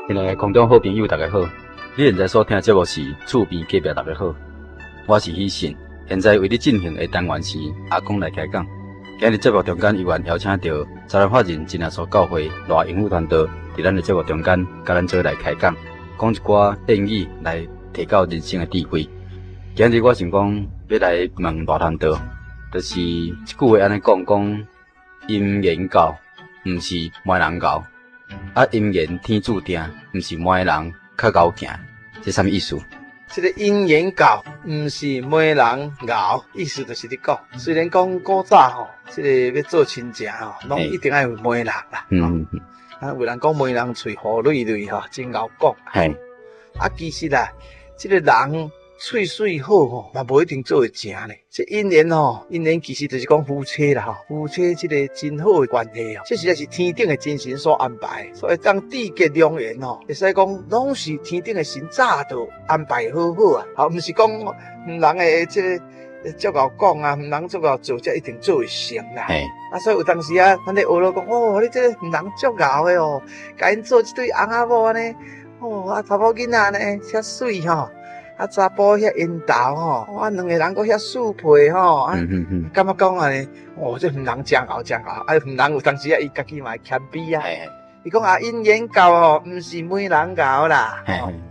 親愛的空中好朋友，大家好！你現在所聽的節目是《厝邊隔壁大家好》，我是喜信。現在為你進行的單元是阿公來開講。今日節目中間，有緣邀請到財團法人真耶穌教會賴榮富傳道，佇咱的節目中間，佮咱做來開講，講一寡建議來提高人生的智慧。今日我想講欲來問賴傳道，就是這句話按呢講，講姻緣到，毋是媒人𠢕。啊，姻緣天注定，毋是媒人較𠢕行，這啥物意思？這个姻緣到，毋是媒人𠢕，意思就是咧講，雖然講古早吼，這个欲做親情吼，攏一定愛有媒人啦。啊，有人講媒人喙雨蕊蕊吼，真𠢕講。啊，其實啊，這个人喙水好吼，嘛無一定做會成咧。這姻緣吼，姻緣其實就是講夫妻啦吼，夫妻這个真好的關係哦，這實在是天頂的真神所安排，所以當締結良緣吼，會使講攏是天頂的神早就安排好好啊，吼，毋是講人的這个足𠢕講啊，人足𠢕做，才一定做會成啦。啊，所以有當時啊，咱咧學咯講，哦，你這个人足𠢕的哦，共𪜶做這對翁仔某按呢，哦，啊，查某囡仔呢，遐媠吼。啊，查埔遐緣投吼，啊，兩个人閣遐相配吼，啊，感覺講按呢，哦，這人誠𠢕誠𠢕，啊，人有當時啊，伊家己嘛會謙卑啊。伊講啊，姻緣到吼，毋是媒人𠢕啦，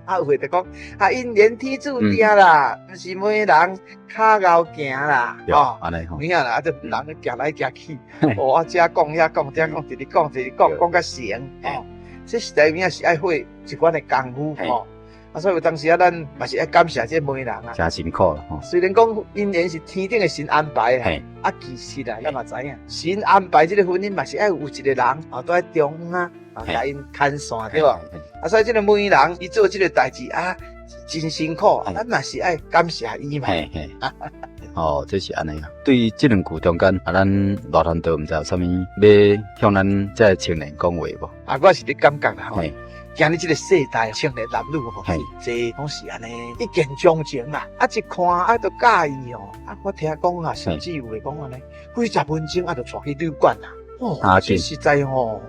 啊，有的就講啊，姻緣天注定啦，毋是媒人較𠢕行啦，哦，按呢吼，有影啦，啊，這人行來行去，哦，啊，這講遐講，這講，一直講，一直講，講甲成，哦，這實在有影是愛花一番的功夫，吼。啊，所以有當時啊，咱嘛是愛感謝這媒人啊，誠辛苦啦。雖然講姻緣是天頂的神安排啊，啊，其實啊，咱嘛知影，神安排這个婚姻嘛是愛有一个人啊，佇中央啊，啊，共𪜶牽線對無？啊，所以這个媒人伊做這个代誌啊，真辛苦，咱嘛是愛感謝伊嘛。哦，這是按呢。對這兩句中間，啊，咱賴傳道毋知有啥物欲向咱這个青年講話無？啊，我是咧感覺啦，吼。今日這个世代青年男女吼，濟攏是按呢一見鍾情啦，啊一看啊就佮意哦，啊我聽講啊，甚至有的講按呢，幾十分鐘啊就帶去旅館啦，哦，這實在吼，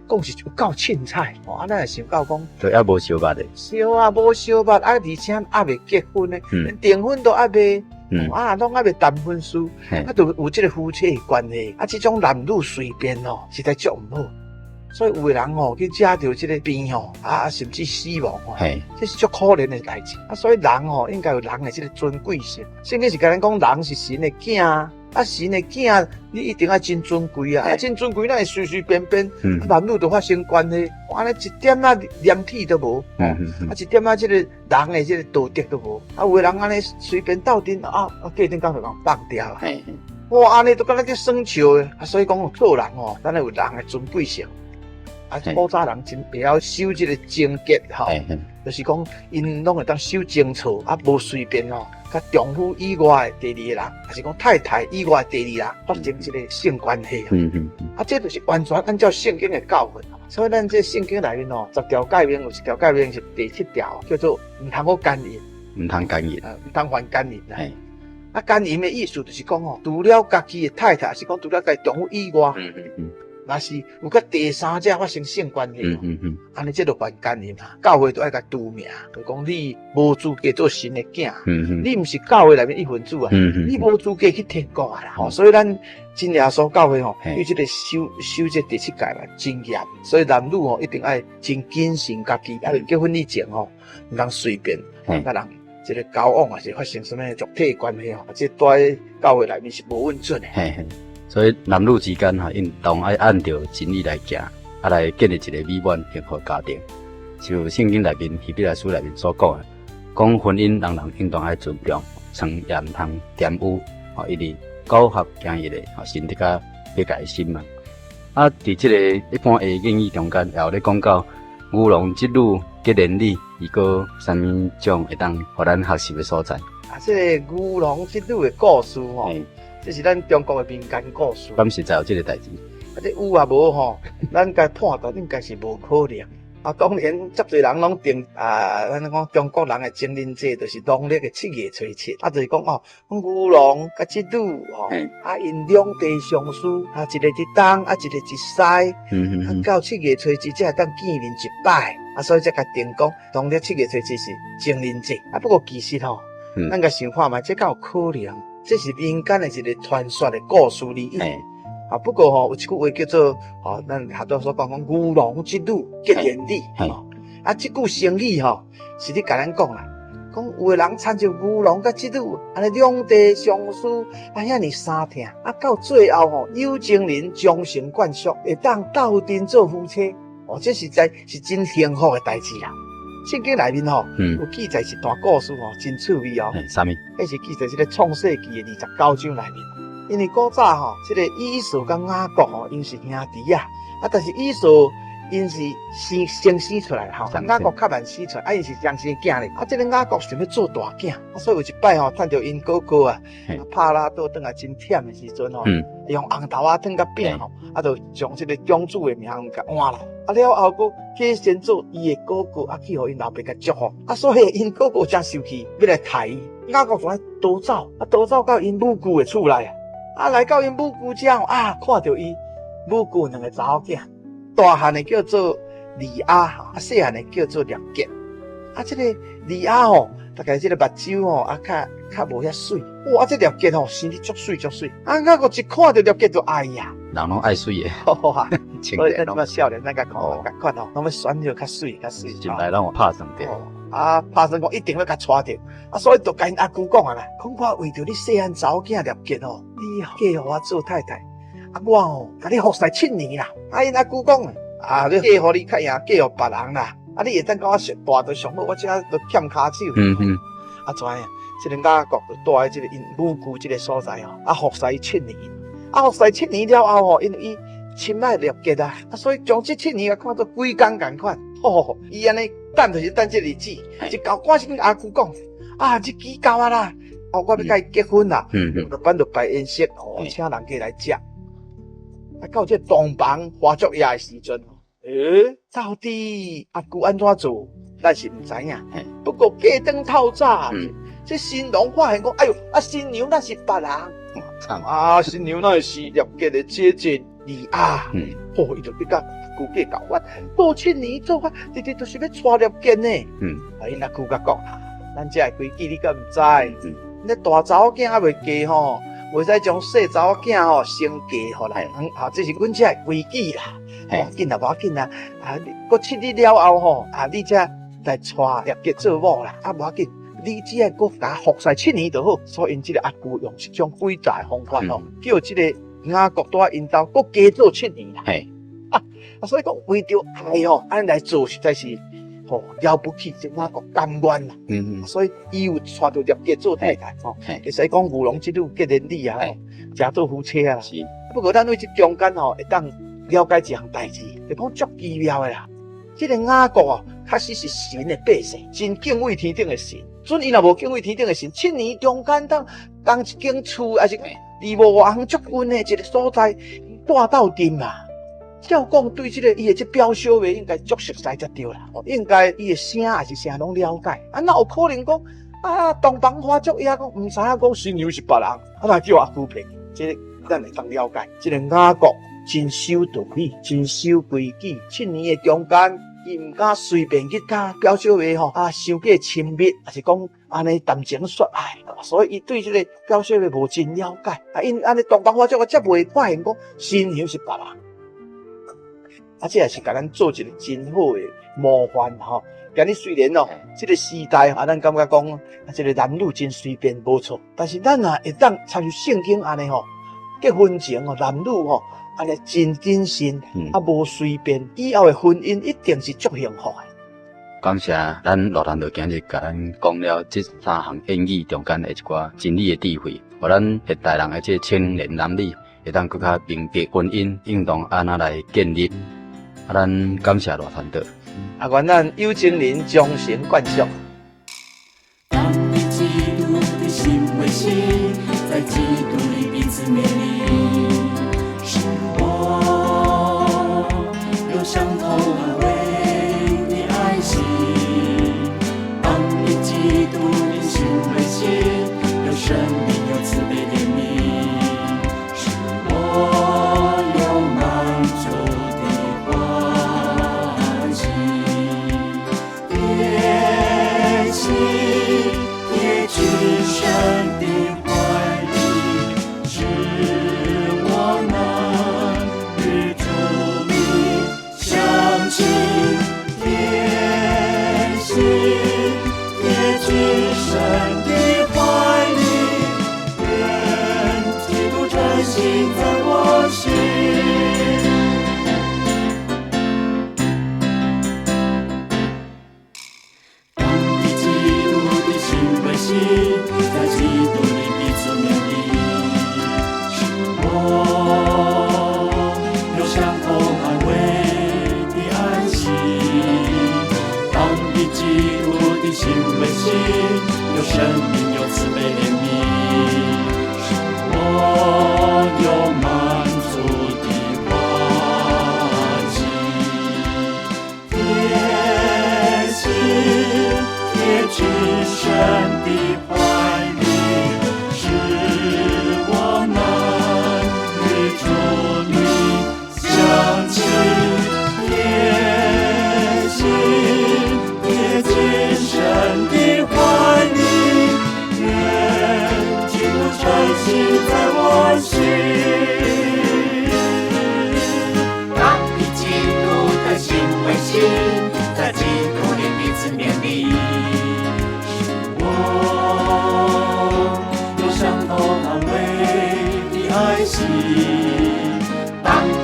講是有夠凊彩，哦，啊咱會想到講，都猶無相捌的，對啊，無相捌啊，而且猶未結婚呢，連訂婚都猶未，啊攏猶未談婚事，啊就有這个夫妻的關係，啊這種男女隨便哦，實在足毋好。所以有的人吼去食著這个病吼，啊甚至死亡吼，這是足可憐的代誌。啊，所以人吼應該有人的這个尊貴性。聖經是共咱講，人是神的囝，啊神的囝，你一定愛真尊貴啊！啊真尊貴，哪會隨隨便便男女就發生關係？按呢一點仔廉恥都無，啊一點仔這个人的這个道德都無。啊有的人按呢隨便鬥陣啊，啊隔陣工就共放掉啊。哇，按呢都敢若去耍笑的。啊，所以講做人吼，咱愛有人的尊貴性。啊，古早人真會曉守這个貞潔吼，就是講𪜶攏會當守貞操，啊，無隨便吼，佮丈夫以外的第二个人，抑是講太太以外的第二人發生這个性關係。啊，這就是完全按照聖經的教訓。所以咱這聖經內面吼，十條誡命有一條誡命是第七條，叫做毋通閣姦淫。毋通姦淫。毋通犯姦淫啦。啊，姦淫的意思就是講吼，除了家己的太太，抑是講除了家己丈夫以外。若是有佮第三者發生性關係，按呢這就犯姦淫啊！教會都愛共除名，就講你無資格做神的囝，你毋是教會內面一份子啊，你無資格去天國啊啦！所以咱真耶穌教會吼，對這个守守這第七誡嘛真嚴，所以男女吼一定愛真謹慎家己，啊，結婚以前吼，毋通隨便佮人這个交往，抑是發生啥物肉體關係吼，這佇教會內面是無允准的。所以男女之間吼，應當愛按著真理來行，啊來建立一个美滿幸福家庭。像聖經內面希伯來書內面所講的，講婚姻人人應當愛尊重，床也毋通玷污，吼，因為苟合行一的，吼，神得較欲共伊審嘛。啊，佇這个一般的諺語中間，也有咧講到牛郎織女結連理，伊閣啥物種會當予咱學習的所在？啊，這个牛郎織女的故事吼。這是咱中國的民間故事。敢實在有這个代誌？啊，這有抑無吼？咱共判斷應該是無可能。啊，當然，遮濟人攏定啊，咱講中國人的情人節就是農曆的七月初七，啊，就是講哦，牛郎佮織女吼，啊，𪜶兩地相思，啊，一个佇東，啊，一個佇西，啊，到七月初七才會當見面一擺。啊，所以才共定講農曆七月初七是情人節。啊，不過其實吼，咱共想看覓，這敢有可能？這是民間的一個傳說的故事而已。啊，不過吼，有一句話叫做吼，咱學長所講講牛郎織女結連理。啊，這句成語吼，是咧共咱講啦，講有的人親像牛郎佮織女，按呢兩地相思，啊遐爾相疼，啊到最後吼，有情人終成眷屬，會當鬥陣做夫妻，哦，這實在是真幸福的代誌啦。聖經內面吼，有記載一段故事吼，真趣味哦。啥物？彼是記載這个創世記的29章內面。因為古早吼，這个以掃佮雅各吼，𪜶是兄弟啊，啊，但是以掃𪜶是先先生出來吼，雅各較慢生出來，啊，𪜶是雙生囝咧。啊，這个雅各想欲做大囝，啊，所以有一擺吼，趁著𪜶哥哥啊，拍拉倒轉來真忝的時陣吼，用紅豆仔湯佮餅吼，啊，就將這个長子的名共換來。啊，了後閣假先做伊的哥哥，啊，去予𪜶老爸共祝福。啊，所以𪜶哥哥誠生氣，欲來刣伊。雅各就愛逃走，啊，逃走到𪜶母舅的厝內啊。啊，來到𪜶母舅遮，啊，看著伊母舅兩个查某囝，大漢的叫做利亞，啊，細漢的叫做拉結。啊，這个利亞吼，大概這个目睭吼，啊，較較無遐媠。哇，啊，這拉結吼，生得足媠足媠。啊，雅各一看著拉結就愛啊。人攏愛媠的。所以咱這擺少年，咱共看共款吼，攏欲選著較媠較媠。進來攏有拍算著。啊，拍算講一定欲共娶著，啊，所以就共𪜶阿舅講啊啦，講我為著你細漢查某囝拉結吼，你嫁予我做太太，啊，我吼共你服侍七年啦。啊，𪜶阿舅講，啊，你嫁予你較贏嫁予別人啦，啊，你會當共我說大就上好，我這都欠跤手。啊，怎樣？這个雅各就蹛佇這个𪜶母舅這个所在吼，啊，服侍七年，啊，服侍七年了後吼，因為伊深愛拉結啊，啊，所以將這七年啊看做規工仝款，吼，伊按呢等就是等這日子，一到趕緊共阿舅講，啊，日期到啊啦，哦，我欲共伊結婚啦，就辦就擺宴席，哦，請人家來食。啊，到這洞房花燭夜的時陣，欸，到底阿舅按怎做，咱是毋知影。不過過轉透早，這新郎發現講，哎喲，啊新娘若是別人？啊，新娘哪會是拉結的姐姐利亞？哦，伊就去共阿舅計較，我做七年做法，直直就是欲娶拉結呢。啊，𪜶阿舅共講，咱遮的規矩你敢毋知？你大查某囝猶未嫁吼，袂使將細查某囝吼先嫁予人，啊，這是阮遮的規矩啦。無要緊啦，無要緊啦，啊，過7日了後吼，啊，你才來娶拉結做某啦，啊，無要緊。你只愛閣共服侍七年就好，所以𪜶這个阿舅用這種詭詐的方法吼，叫這个雅各蹛𪜶兜閣加做七年啦。啊，所以講為著愛吼，按呢來做實在是吼了不起，這雅各甘願啦。所以伊有娶著拉結做太太吼，會使講牛郎織女結連理啊，成做夫妻啊。不過咱對這中間吼，會當了解一項代誌，就講足奇妙的啦。這个雅各哦，確實是神的百姓，真敬畏天頂的神。準伊若無敬畏天頂的神，七年中間當仝一間厝，抑是離無偌遠足近的一个所在，蹛鬥陣嘛。照講對這个伊的這表小妹應該足熟似才對啦，應該伊的聲抑是啥攏了解。啊，哪有可能講啊？洞房花燭夜講毋知影講新娘是別人，啊，來叫阿舅騙？這个咱會當了解。這个雅各真守道理，真守規矩。七年的中間，伊毋敢隨便去共表小妹吼啊，傷過親密，抑是講按呢談情說愛，所以伊對這个表小妹無真了解。啊，𪜶按呢洞房花燭夜才袂發現講新娘是別人。啊，這也是共咱做一个真好的模範吼。今日雖然哦，這个時代啊，咱感覺講啊，這个男女真隨便無錯，但是咱若會當參像聖經按呢吼，結婚前哦，男女吼，按呢真謹慎，啊無隨便，以後的婚姻一定是足幸福的。感謝咱羅傳道今日共咱講了這三項諺語中間的一寡真理的智慧，予咱現代人的這青年男女會當閣較明白婚姻應當按怎來建立。啊，咱感謝羅傳道。啊，願咱有情人終成眷屬。當以基督的心為心，在基督裡彼此勉勵，使我有相同安慰的愛心。當以基督的心為心，有生命有慈悲憐憫，使我有滿足的歡喜。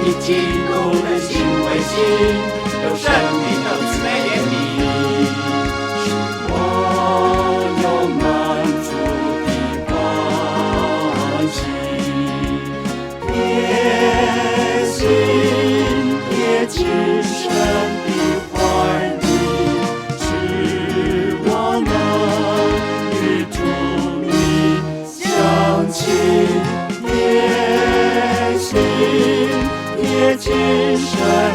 以基督的心為心，有聖靈的慈悲憐憫，使我有滿足的歡喜，貼心貼近神的懷裡，使我能與主你相親，貼心貼近神。